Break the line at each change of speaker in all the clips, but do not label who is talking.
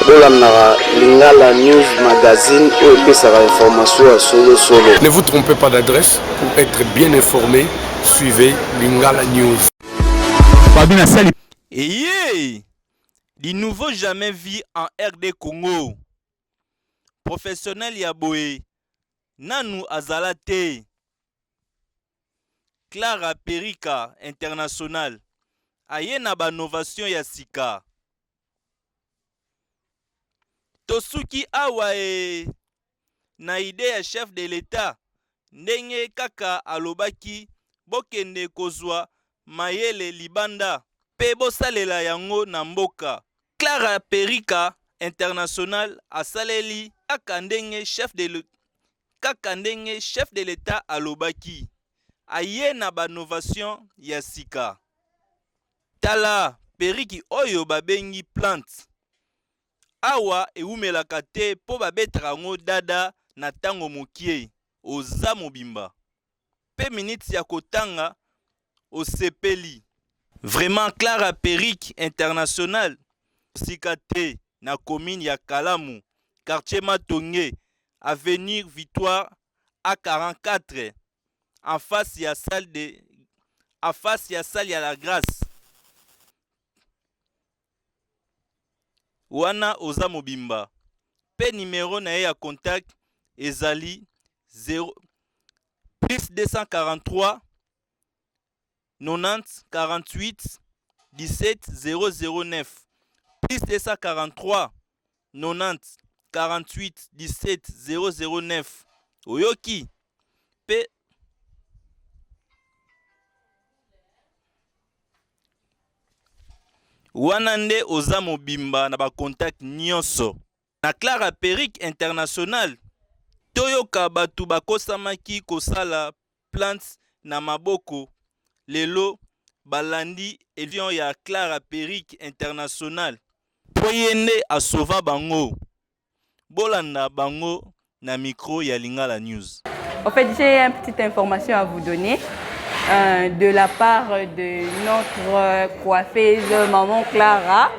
Bolandaka Lingala News Magazine oyo epesaka information ya solo solo.
Ne vous trompez pas d'adresse pour être bien informé, suivez Lingala News.
Eyee! Du nouveau jamais vu en RD Congo. Professionnel ya boye nanu azala te. Clara Perika International aye na ba novation ya sika. Tosuki awa ee na idee ya chef de l'etat ndenge kaka alobaki bokende kozua mayele libanda pe bosalela yango na mboka. Clara Perika International asaleli kaka ndenge chef de kaka ndenge chef de l'etat alobaki aye na ba novation ya sika. Tala periki oyo babengi plante. Awa ewumelaka te po babetaka yango dada na tango mokie. Oza mobimba. Pe minutes ya kotanga osepeli. Vraiment Clara perruque internationale mosika te na commune ya Kalamu quartier Matonge avenue Victoire A 44 en face ya salle de en face ya salle ya la grace wana oza mobimba pe numero na ye ya contact ezali 0 plus 243 90 48 17 009 plus 243 90 48 17 009 oyoki pe wana nde oza mobimba na ba contact nyonso Na Clara Perruque International, toyoka batu bakosamaki kosala plante na maboko lelo balandi emission ya Clara Perruque International po ye nde a sauva bango. Bolanda bango na micro ya Lingala News.
En fait, j'ai une petite information à vous donner euh, de la part de notre coiffeuse, maman Clara.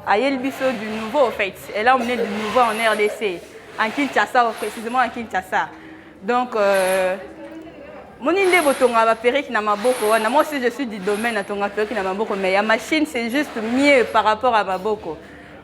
Ayel Bisso du nouveau, en fait. Elle a emmené du nouveau en RDC, en Kinshasa, précisément en Kinshasa. Donc, euh, moni nde botonga ba perruque na maboko wana moi aussi je suis du domaine natonga perruque na maboko mais ya machine c'est juste mieux par rapport à maboko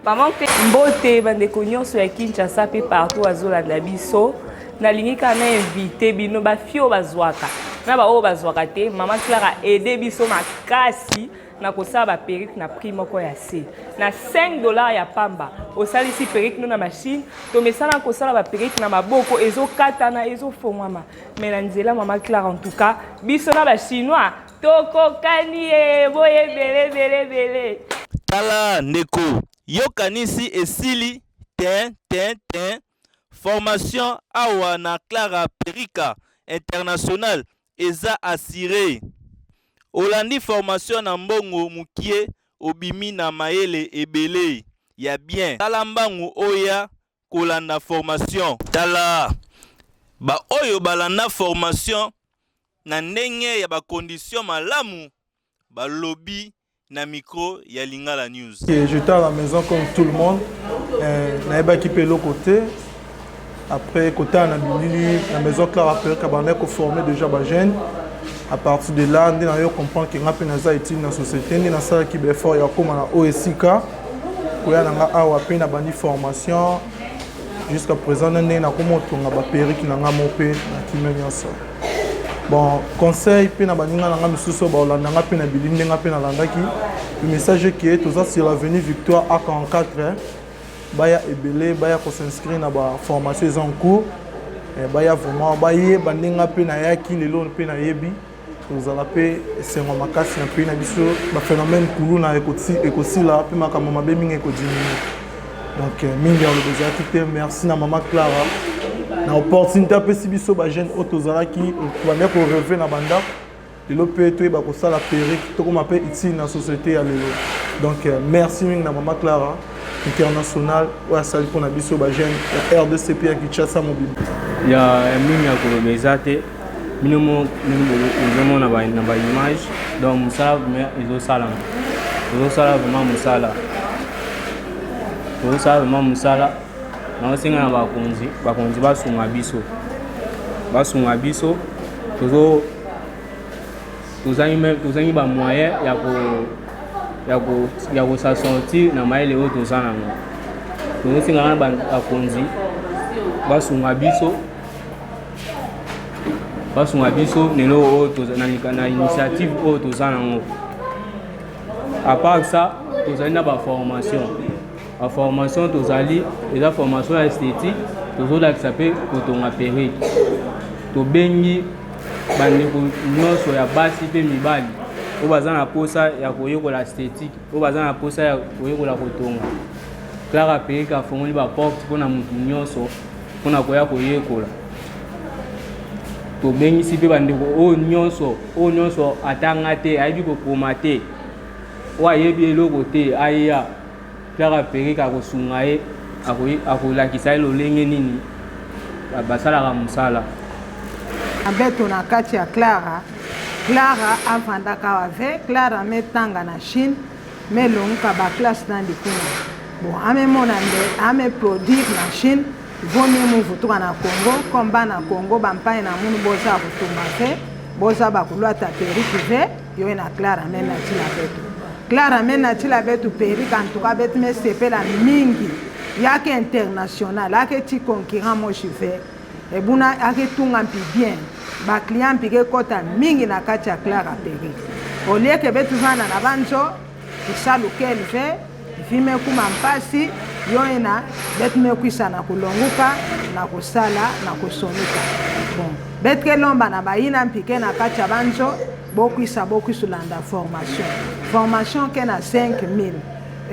Maman pe.
Mbote bandeko nyonso ya Kinshasa pe partout azolanda biso. Nalingi kaka na invite bino ba fille oyo bazwaka na ba oyo bazwaka te. Maman Clara aide biso makasi na kosala ba perruque na prix moko ya se na 5 dollars ya pamba osalisi perruque no na machine. Tomesana kosala ba perruque na maboko ezokatana ezofongwama, mais na nzela Maman Clara en tout cas biso na ba chinois Tokokani ye boye ebele ebele ebele.
Tala ndeko yokanisi esili tein tein tein formation awa na Clara Perika international eza assure olandi formation na mbongo mukie obimi na mayele ebele ya bien tala mbangu oya kolanda formation. Tala ba oyo balanda formation na ndenge ya ba conditions malamu balobi na micro ya Lingala News.
J'étais à la maison comme tout le monde, euh, nayebaki mpe eloko te après kotala na bilili na maison Clara Perrick abandaki koformer déjà ba jeunes à partir de là nde nayo comprendre ke nga mpe naza utile na société nde nasalaki baeffort ya kokóma na oyo esika koya na nga awa mpe nabandi formation jusqu'à présent na ndenge nakoma otonga baperike na nga mo mpe na kimia nyonso bon conseil mpe na baninga na nga misusu oyo baolanda nga mpe na bilili ndenge mpe nalandaki le message eke toza sur l'avenue victoire a 44 baya ebele baya kos'inscrire na baformation eza en cours eh, baya vraiment bayeba ndenge mpe nayaki lelo mpe nayebi Tozala mpe esengo makasi na pays na biso, ba phenomène kuluna ekosila mpe makambo mabe mingi ekodiminuer. Donc euh, mingi ya koloba ezalaki te. Merci na mama Clara na opportunité apesi biso ba jeune oyo tozalaki tobandaki koreve na bandako lelo mpe toyeba kosala perruque tokoma mpe utile na société ya lelo. Donc euh, merci mingi na mama Clara international oyo asali mpo na biso ba jeune ya RDC mpe ya Kinshasa mobimba.
Ya mingi ya koloba eza te. bino mo ndenge bozomona na ba image donc mosala vraiment ezosalama tozosala vraiment mosala. Tozosala vraiment mosala. Naosenga na bakonzi, bakonzi basunga biso, basunga biso. Tozo tozangi meme tozangi ba moyen ya ko ya ko ya ko s'assortir na mayele oyo toza nango. Tozosenga na bakonzi basunga biso, basunga biso na eloko oyo na, na initiative oyo toza nango. À part ça, tozali na ba formation. Ba formation tozali eza formation ya esthétique, tozolakisa mpe kotonga perruque. Tobengi bandeko nyonso ya basi mpe mibali oyo baza na posa ya koyekola esthétique, oyo baza na posa ya koyekola kotonga. Clara Perruque afongoli ba porte mpona motu nyonso mpona koya koyekola. Tobengisi mpe bandeko oyo nyonso, oyo nyonso atanga te, ayebi kokoma te, oyo ayebi eloko te, aya. Clara Perruque akosunga ye, akolakisa ye lolenge nini basalaka mosala.
Beto na kati ya Clara, Clara avandaka awa ve Clara ametanga na Chine melonguka ba classe nandi kuna bon amemona nde ame produire na Chine voni muvutuka na Congo comme bana Congo bampai na munu boza kotumba ve boza bakulwata perruque ve yoye na Clara meme atila beto Clara me natila betu perruque en tout cas betu me sepela mingi yake international ake ti concurrent moshi ve ebuna ake tunga mpi bien ba client mpi ke kota mingi na kati ya Clara perruque au lieu que betu vanda na banzo kisalu kel ve vime kuma mpasi yoena betu me kwisa na kulonguka na kusala na kusonika bon betu ke lomba na bayina mpi ke na kati ya banzo Bokwisa bokwisu landa formation formation ke na 5000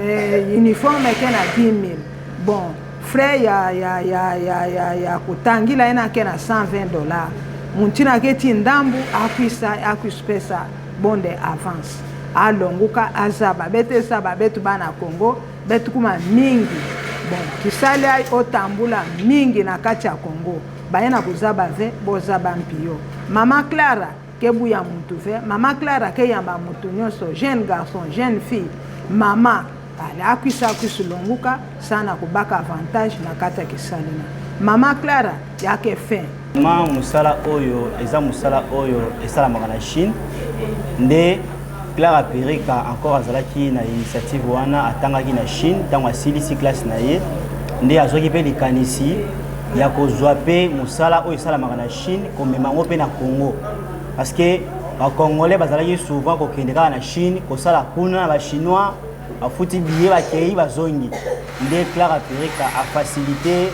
eh, uniforme ke na 10000 bon frais ya ya ya ya ya ya kotangila ye na ke na 120 dollars muntina ke ti ndambu akwisa akwisupesa bonde avance alonguka azaba bete ezaba betu bana Congo betu kuma mingi bon kisali ai otambula mingi na kati ya Congo baye na kozaba ve bozaba mpiyo mama Clara Kebuya mutu ve mama Clara keyamba mutu nyoso jeune garçon jeune fille mama ale akwisa akwisu longuka sana kubaka avantage na kati ya kisalina mama Clara yake fin.
Ma mosala oyo eza mosala oyo esalamaka na Chine nde Clara Perika encore azalaki na initiative wana, atangaki na Chine ntango asilisi classe na ye nde azwaki mpe likanisi ya kozwa mpe mosala oyo esalamaka na Chine komema yango mpe na Congo, parce que ba Congolais bazalaki souvent kokende kaka na Chine kosala kuna na ba Chinois, bafuti billet bakei bazongi. Nde Clara Perika afacilite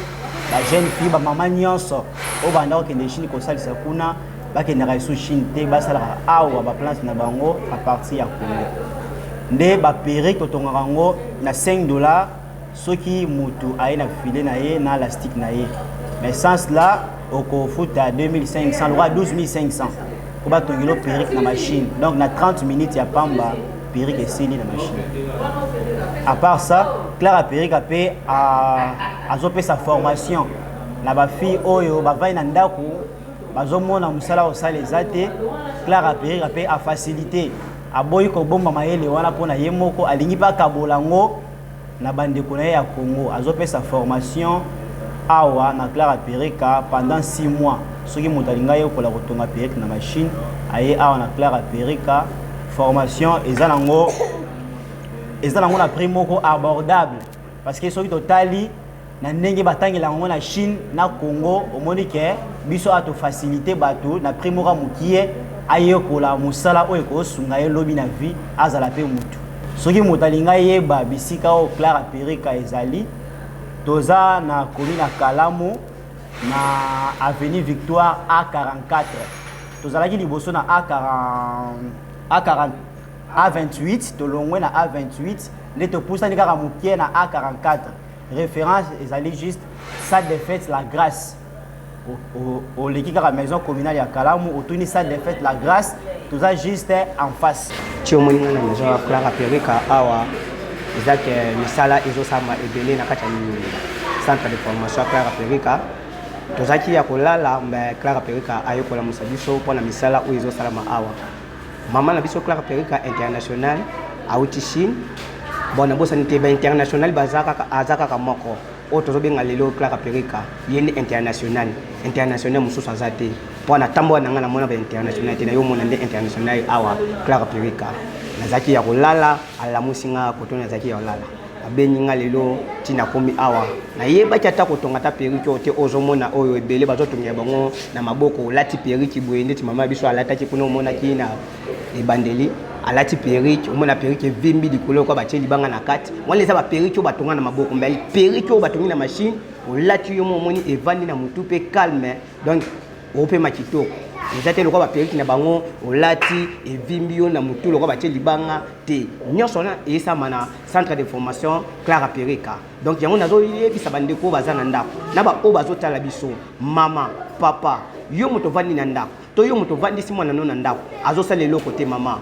ba jeune fille ba mama nyonso oyo banda kokende Chine kosalisa kuna, bakendaka lisusu Chine te, basalaka awa ba plante na bango à partir ya Congo. Nde ba perruque totongaka yango na 5 $ soki mutu aye na filet na ye na lastique na ye, mais sans cela okofuta 2500 lokola 12500 po batongelo perruque na machine. Donc na 30 minutes ya pamba perruque esili na machine. À part ça, Clara Perruque mpe azopesa formation na bafille oyo bavandi na ndako bazomona mosala kosala eza te. Clara Perruque mpe afacilité, aboyi kobomba mayele wana mpona ye moko, alingi mpe akabola yango na bandeko na ye ya Congo. Azopesa formation awa na Clara Perruque pendant 6 mois. Soki moto alingi ayekola kotonga perruque na machine, aye awa na Clara Perruque. Formation eza nango na prix moko abordable, parce que soki totali na ndenge batangela yango na Chine na Congo, omoni ke biso awa tofacilité bato na prix moko ya mokie, ayekola mosala oyo ekosunga ye lobi na vie, azala mpe motu. Soki moto alingi ayeba bisika oyo Clara Perruque ezali, toza na commune ya Kalamu na avenue Victoire A44. Tozalaki liboso na A40, A40, A28, tolongwe na A28 nde topusani kaka mokie na A44. Référence ezali juste salle de fête La Grâce. Oleki kaka maison communale ya Kalamu, otuni salle de fête La Grâce, toza juste en face.
Ti omoni nga na maison ya Clara Perruque awa, eza ke misala ezosalama ebele na kati ya centre de formation ya Clara Perruque. Tozalaki ya kolala, mais Clara Perruque ayekolamusa biso mpona misala oyo ezosalama awa. Mama na biso Clara Perruque international auti Chine. Bon, nabosani te, ba international baza kaka, aza kaka moko oyo tozobenga lelo Clara Perika, ye nde international. International mosusu aza te, mpo na tambola na ngai namona ba international te, na yo omona nde international awa Clara Perika. Nazalaki ya kolala, alamusi nga koto nazalaki ya kolala, abengi nga lelo ti nakomi awa. Nayebaki ata kotonga ata perruque oyo te, ozomona oyo ebele bazotongela bango na maboko, olati perruque boye ndeti mama biso alataki kuna, omonaki na ebandeli alati perruque, omona perruque evimbi likolo lokola batie libanga na kati. Wana eza ba perruque oyo batonga na maboko, mais perruque oyo batongi na machine, olati yo mo omoni evandi na mutu pe calme, donc opema kitoko. Eza te lokola ba perruque na bango olati evimbi yo na mutu lokola batie libanga te. Nyonso wana esama na centre de formation Clara Perika. Donc yango nazoyebisa bandeko baza na ndako na ba oyo bazotala biso, mama, papa, yo moto ovandi na ndako to yo moto ovandisi mwana no na ndako azosala eloko te, mama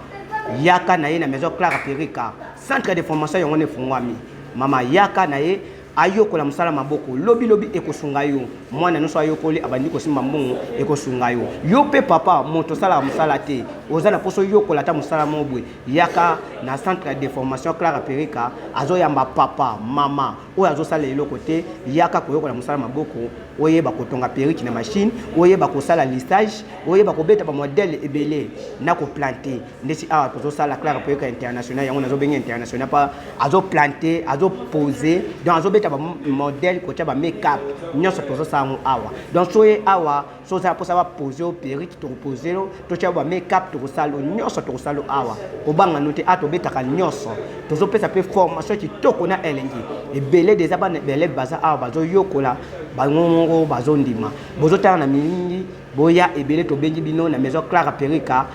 yaka na ye na maison Clara Perika, centre de formation yango efungwami. Mama yaka na ye ayokola mosala maboko, lobi lobi ekosunga yo. Mwana nyonso ayokoli abandi kosimba mbongo, ekosunga yo. Yo mpe papa moto osalaka mosala te, oza na mposa oyokola ata mosala moko boye, yaka na centre de formation Clara Perika. Azoyamba papa, mama oyo azosala eloko te, yaka koyokola mosala maboko, oyeba kotonga perruque na machine, oyeba kosala lissage, oyeba kobeta ba modèle ebele na koplante. Ndeti awa tozosala Clara Perika international, yango nazobenga international pa azoplante, azopose, donc azobeta ba modèle, kotia ba make-up, nyonso tozosala yango awa. Donc soye awa, so ozala mposa bapose yo perruque, tokopose yo, totia ba make-up, tokosala nyonso, tokosala awa. Kobanga no te, a tobetaka nyonso, tozopesa mpe formation kitoko na elengi ebele. Deja bana baelève baza awa bazoyokola bango moko, bazondima. Bozotala na mingi, boya ebele, tobengi bino na maison Clara Perika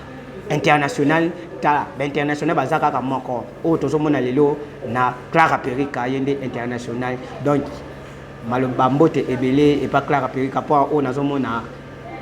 international. Tala, ba international baza kaka moko oyo tozomona lelo na Clara Perika, ye nde international. Donc maloba mbote ebele epa Clara Perika, mpo oyo nazomona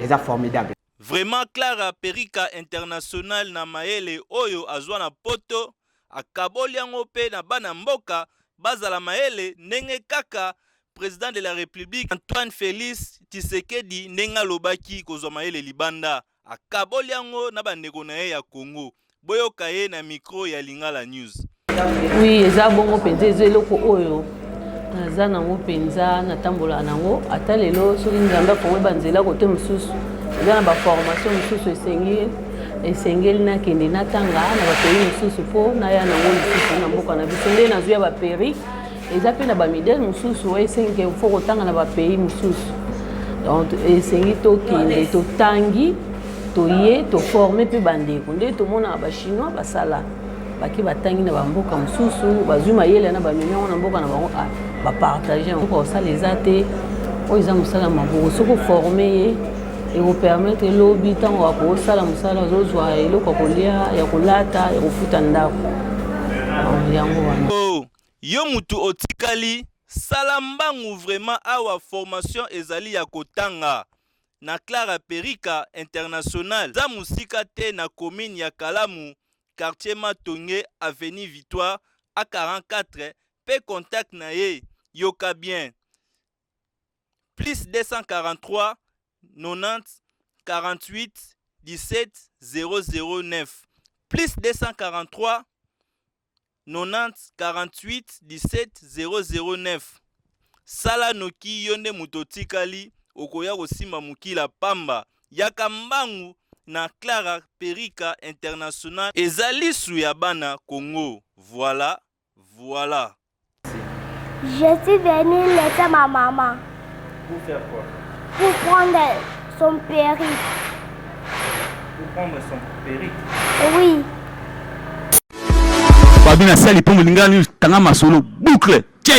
eza formidable.
Vraiment Clara Perika international na mayele oyo azwa na poto, akaboli yango mpe na bana mboka bazala mayele ndenge kaka président de la République Antoine Félix Tshisekedi ndenge alobaki kozwa mayele libanda, akaboli yango na bandeko na ye ya Congo. Boyoka ye na micro ya Lingala News.
Oui, eza bongo mpenza, eza eloko oyo naza nango mpenza, natambolaka nango ata lelo. Soki Nzambe afongoli banzela kote mosusu, eza na baformation mosusu esengi, esengeli nakende natanga na bapays mosusu mpo naya nango lisusu na mboka na biso. Nde nazwi ya baperruque, eza mpe na bamidele mosusu oyo esengi fo kotanga na bapays mosusu. Donc esengi tokende, totangi, toye toforme mpe bandeko. Nde tomonaka bachinois basala, bake batangi na bamboka mosusu, bazwi mayele na bamemi yango na mboka na bango, bapartage yango. Kosala eza te, oyo eza mosala maboko. Soki oforme ye, ekopermettre lobi ntango akosala mosala, azozwa eloko ya kolia, ya kolata, ya kofuta ndako, yango wana.
Oh, yo mutu otikali, sala mbangu vraiment, awa formation ezali ya kotanga na Clara Perika International. Za mosika te na commune ya Kalamu, quartier Matonge, avenue Victoire A44, pe contact na ye, yoka bien: plus 243 90 48 17 009, plus 243 90 48 17 009. Sala noki, yo nde moto otikali, okoya kosimba mokila pamba. Yaka mbangu na Clara Perika International, eza lisu ya bana Congo. Voilà, voilà.
Je suis venue laisser ma maman.
Pour faire quoi?
Pour prendre son perruque.
Pour prendre son perruque?
Oui.
Babi na sali mpo Lingala News tanga masolo boucle.